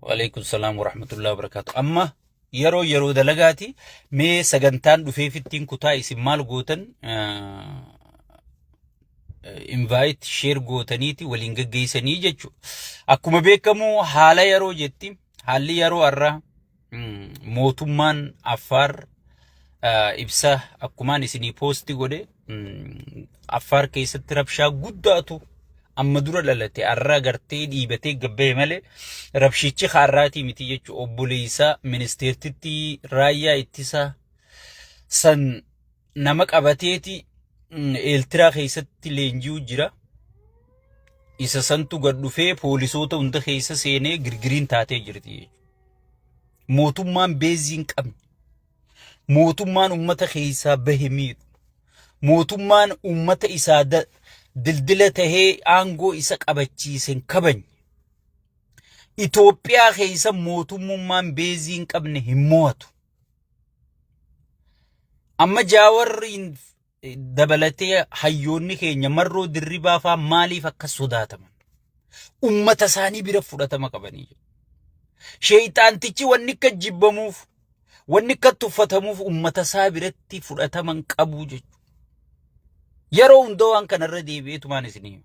Waalaikum salaam warahmatullahi wabarakatuh. Amma yeroo yeroo dalagaati mee sagantaan dhufeefittiin kutaa isin maal gootan invite share gootaniiti waliin gaggeessanii jechuudha. Akkuma beekamu haala yeroo jetti haalli yeroo har'aa mootummaan Affaar ibsa akkumaan isinii poosti godhe Affaar keessatti rabshaa guddaatu amma dura dhalate har'a gartee dhiibatee gabba'e malee rabshichi har'aatii miti jechuudha. Obboleessa ministeertitti raayyaa ittisaa san nama qabateeti Eeltiraa keessatti leenji'u jira. Isa santu gad dhufee poolisoota hunda keessa seenee girgiriin taatee jirti jechuudha. Mootummaan beezii hin qabne, mootummaan uummata keessaa bahe miidhu, mootummaan uummata isaa dildila tahee aangoo isa qabachiise hin kabajne. Itoophiyaa keessa mootummummaan beezii hin qabne hin mo'atu. Amma jaawarriin dabalatee hayyoonni keenya marroo dirribaa faa maaliif akka sodaataman? Ummata isaanii bira fudhatama qabanii jiru. Sheeyxaantichi wanni akka jibbamuuf, wanni akka tuffatamuuf ummata isaa biratti fudhatama hin qabu jechuudha. Yeroo hunda waan kanarra deebi'eetumaan isin hima.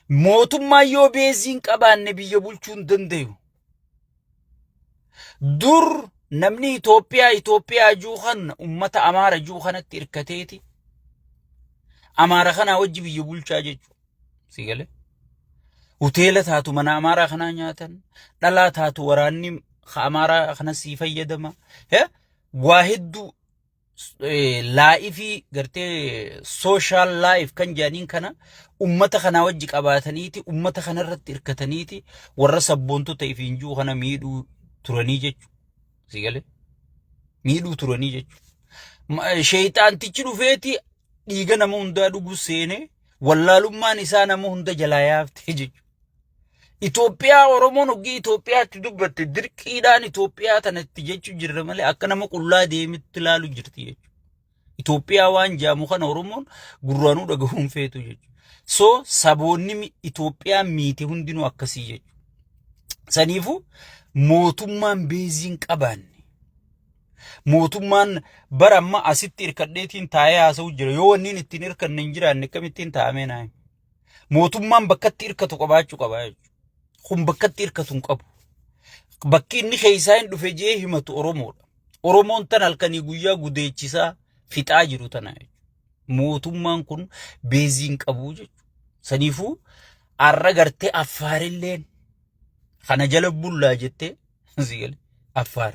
Mootummaan yoo beezii hin qabaanne biyya bulchuu hin danda'u. Dur namni Itoophiyaa Itoophiyaa juu kan ummata Amaara juu kanatti hirkateeti Amaara kanaa wajji biyya bulchaa jechuudha. Si galee? Hoteela taatu mana Amaaraa kanaa nyaatan, dhalaa taatu waraanni Amaaraa kana sii fayyadama. Waa hedduu laayifii gartee sooshaal laayif kan jedhaniin kana ummata kanaa wajji qabaataniiti ummata kanarratti hirkataniiti warra sabboontota ifiin jiru kana miidhuu turanii jechuudha. Si galee? Miidhuu turanii jechuudha. Sheeyxaantichi dhufeeti dhiiga nama hundaa dhuguu seenee wallaalummaan isaa nama hunda jalaa yaaftee jechuudha. Itoophiyaa Oromoon hoggii Itoophiyaatti dubbatte dirqiidhaan Itoophiyaa tanatti jechuu jirra malee akka nama qullaa deemetti ilaalu jirti jechuudha. Itoophiyaa waan jaamu kana Oromoon gurraanuu dhagahuun feetu jechuudha. So saboonni Itoophiyaa miite hundinuu akkasii jechuudha. Saniifuu mootummaan beezii hin qabaanne mootummaan bara amma asitti hirkadheetiin taa'ee haasa'u jira yoo wanni ittiin hirkanne hin jiraanne akkamittiin taa'amee naa Mootummaan bakkatti hirkatu qabaachuu qaba jechuudha. Kun bakkatti hirkatu hin qabu. Bakki inni keessaa hin dhufe jee himatu Oromoodha. Oromoon tan halkanii guyyaa gudeechisaa fixaa jiru tana jechuudha. Mootummaan kun beezii hin qabu jechuudha. Saniifuu har'a gartee Affaarilleen kana jala bullaa jettee si gale Affaar.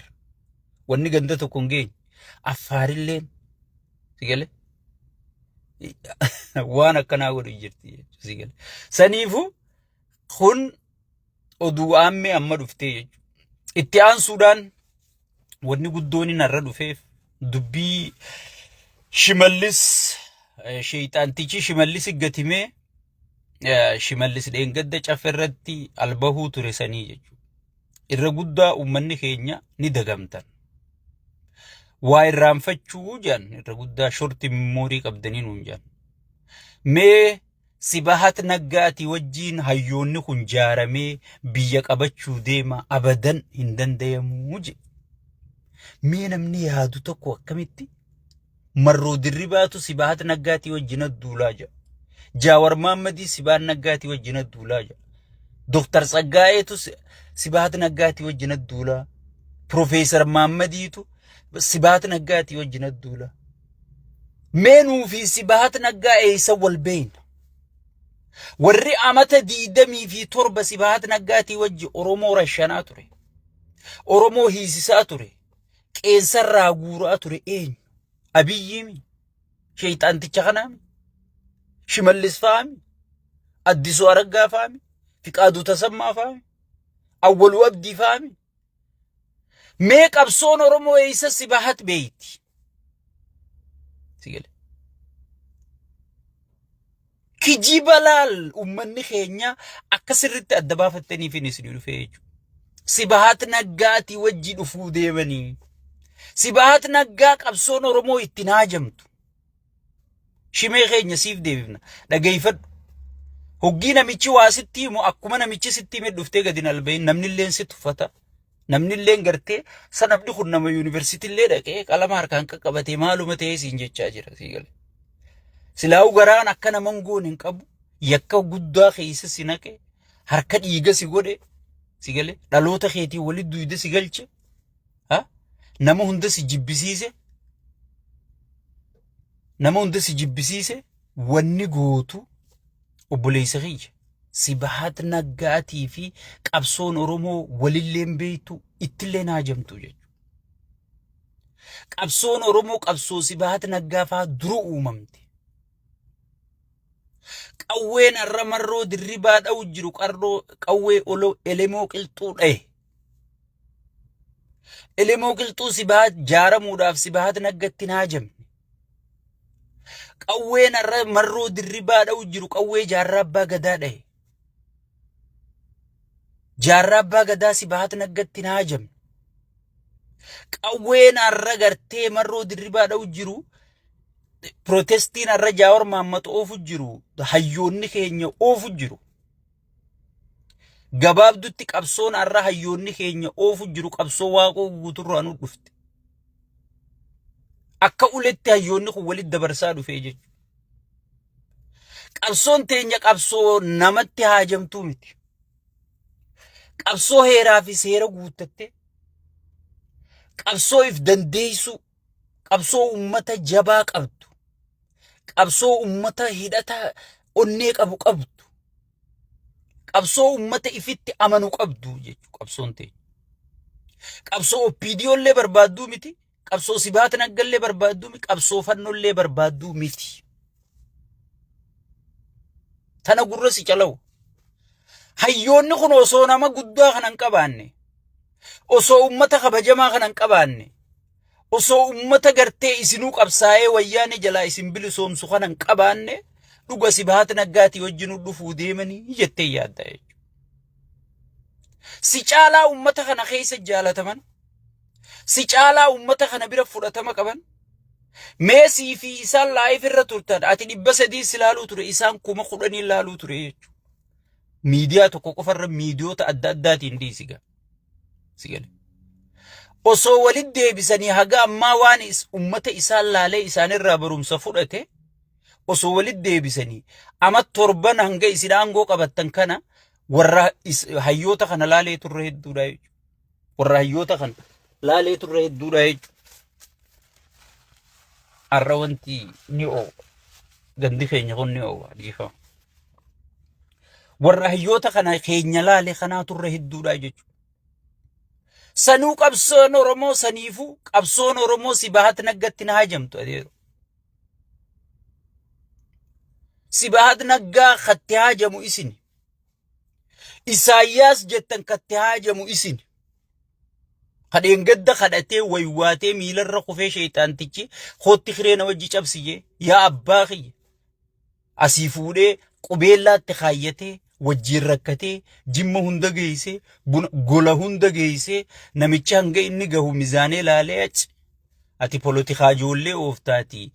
Wanni ganda tokko hin geenye. Affaarilleen si gale waan akkanaa godhu jirti jechuudha si gale. Saniifuu kun oduu aammee amma dhuftee jechuudha. Itti aansuudhaan wanni guddoon inni har'a dhufeef dubbii Shimallis sheeyxaantichi Shimallis gatimee Shimallis dheengadda caffe irratti albahuu ture sanii jechuudha. Irra guddaa uummanni keenya ni dagamtan. Waa irraanfachuu jedhan irra guddaa shorti mimmoorii qabdanii nuun jedhan. Mee Sibahat Naggaatii wajjiin hayyoonni kun jaaramee biyya qabachuu deema abadan hin dandayamuu jedhe. Mee namni yaadu tokko akkamitti Marroo Dirribaatu Sibahat Naggaatii wajjin duulaa jedha. Jaawar Maammadii Sibahat Naggaatii wajjin duulaa jedha. Dooktar Tsaggaayeetu Sibahat Naggaatii wajjin duulaa. Piroofeesar Maammadiitu Sibahat Naggaatii wajjin duulaa. Mee nuu fi Sibahat Naggaa eessa wal beeyna? Warri amata 27 Sibahat Naggaatii wajji Oromoo rashanaa ture. Oromoo hiisisaa ture. Qeensarraa guuraa ture eenyu? Abiyyiimi? Sheeyxaanticha kanaami? Shimallis fa'aami? Addisuu Araggaa fa'aami? Fiqaaduu Tasammaa fa'aami? Awwaluu Abdii fa'aami? Mee qabsoon Oromoo eessa Sibahat beeyti? Si gale. Kijiba laal uummanni keenya akka sirriitti adda baafattaniif inni isin dhufee jechuudha. Sibahat Naggaatii wajji dhufuu deemanii. Sibahat Naggaa qabsoon Oromoo ittiin haajamtu. Shimee keenya siif deebifna. Dhageeffadhu. Hoggii namichi waa sitti himu akkuma namichi sitti hime dhuftee gadi hin albayin namni illeen si tuffata. Namni illeen gartee sa namni kun nama yuunivarsiitii illee dhaqee qalama harkaan qaqqabatee maaluma ta'ee siin jechaa jira sii gale. Silaa'uu garaan akka nama hin goone hin qabu. Yakka guddaa keessa si naqe harka dhiiga si godhe si gale dhaloota keetii walitti duyda si galche. Ha? Nama hunda si jibbisiise. Nama hunda si jibbisiise wanni gootu obboleessa kiyya. Sibahat Naggaatii fi qabsoon Oromoo walilleen beektu ittillee haajamtu jechuudha. Qabsoon Oromoo qabsoo Sibahat Naggaa fa'aa dura uumamte. Qawween har'a marroo dirribaa dha'u jiru qarroo qawwee oloo elemoo qilxuu dha'e. Elemoo qilxuu Sibahat jaaramuudhaaf Sibahat Naggatti hin haajamne. Qawween har'a marroo dirribaa dha'u jiru qawwee jaarraa abbaa gadaa dha'e. Jaarraa abbaa gadaa Sibahat Naggatti hin haajamne. Qawween har'a gartee marroo dirribaa dha'u jiru protestiin har'a Jaawar Mahammad oofu jiru hayyoonni keenya oofu jiru. Gabaabdutti qabsoon har'a hayyoonni keenya oofu jiru qabsoo waaqoo guuturraa nu dhufte. Akka uletti hayyoonni kun walitti dabarsaa dhufee jechuudha. Qabsoon teenya qabsoo namatti haajamtuu miti. Qabsoo heeraa fi seera guuttatte qabsoo if dandeessuu qabsoo ummata jabaa qabdu qabsoo ummata hidhata onnee qabu qabdu qabsoo ummata ifitti amanu qabdu jechuudha qabsoon teenya. Qabsoo OPDO illee barbaadduu miti. Qabsoo Sibaat Naggallee barbaadduu miti. Qabsoo Fannollee barbaadduu miti. Tana gurra si calawu. Hayyoonni kun osoo nama guddaa kana hin qabaanne, osoo ummata kabajamaa kana hin qabaanne, osoo ummata gartee isinuu qabsaa'ee wayyaanee jalaa isin bilisoomsu kana hin qabaanne dhuga Sibahat Naggaatii wajjinuu dhufuu deemanii jettee yaadda jechuudha. Si caalaa ummata kana keessa jaalataman, si caalaa ummata kana bira fudhatama qaban, mee sii fi isaan live irra turtan ati 300 si laaluu ture isaan 10,000 laaluu ture jechuudha. Miidiyaa tokko qofarra miidiyoota adda addaatiin dhiisiga. Si gale. Osoo walitti deebisanii haga ammaa waan ummata isaan laalee isaanirraa barumsa fudhate osoo walitti deebisanii ama torban hanga isin aangoo qabattan kana warra hayyoota kana laalee turre hedduudha jechuudha. Warra hayyoota kana laalee turre hedduudha jechuudha. Har'a wanti ni oo'a. Gandi keenya kun ni oo'a dhiifama. Warra hayyoota kana keenya laale kanaa turre hedduudha jechuudha. Sanuu qabsoon Oromoo saniifuu qabsoon Oromoo Sibahat Naggatti na hajamtu adeero. Sibahat Naggaa katti hajamu isin. Isaayyaas jettan katti hajamu isin. Kadheen gadda kadhatee waywaatee miilarra kufee sheexaantichi kootti kireena wajji cabsiyee yaa abbaa kiyya. Asii fuudhee qubeellaatti kaayyatee wajjiin rakkatee jimma hunda geessee buna gola hunda geessee namichi hanga inni gahu mizaanee laalee achi ati polotikaa ijoollee ooftaati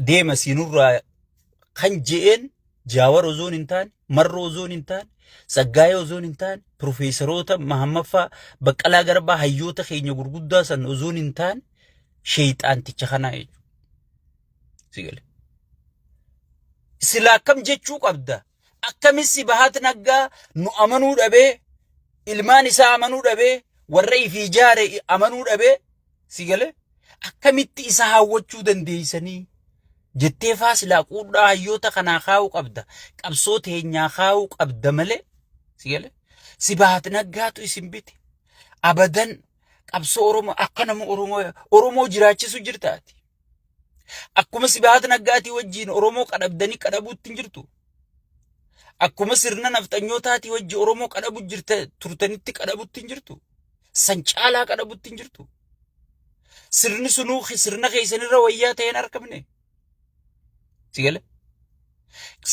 deema siinurraa kan je'een Jaawar osoon hin taane Marroo osoon hin taane Saggaayee osoon hin taane Pirofeesaroota Mahammaffaa Baqqalaa Garbaa hayyoota keenya gurguddaa san osoon hin taane sheeyxaanticha kanaa jechuudha. Si gale. Sila akkam jechuu qabda? Akkamis Sibahat Naggaa nu amanuu dhabee ilmaan isaa amanuu dhabee warra ifii ijaare amanuu dhabee si gale akkamitti isa hawwachuu dandeessanii jettee faa silaa quudhaa hayyoota kanaa kaa'uu qabda qabsoo teenyaa kaa'uu qabda malee si gale Sibahat Naggaatu isin bite abadan qabsoo Oromoo akka nama Oromoo Oromoo jiraachisu jirtaati. Akkuma Sibahat Naggaatii wajjin Oromoo qadhabdanii qadhabuutti hin jirtu. Akkuma sirna nafxanyootaatii wajji Oromoo qadhabu jirta turtanitti qadhabutti hin jirtu. San caalaa qadhabutti hin jirtu. Sirni sunuu sirna keessanirra wayyaa ta'een argamne. Si gale?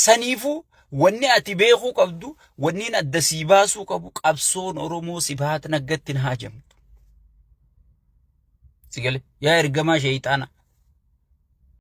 Saniifuu wanni ati beekuu qabdu wanni adda sii baasuu qabu qabsoon Oromoo Sibahat Naggatti hin haajamtu. Si gale? Yaa ergamaa sheeyxaana.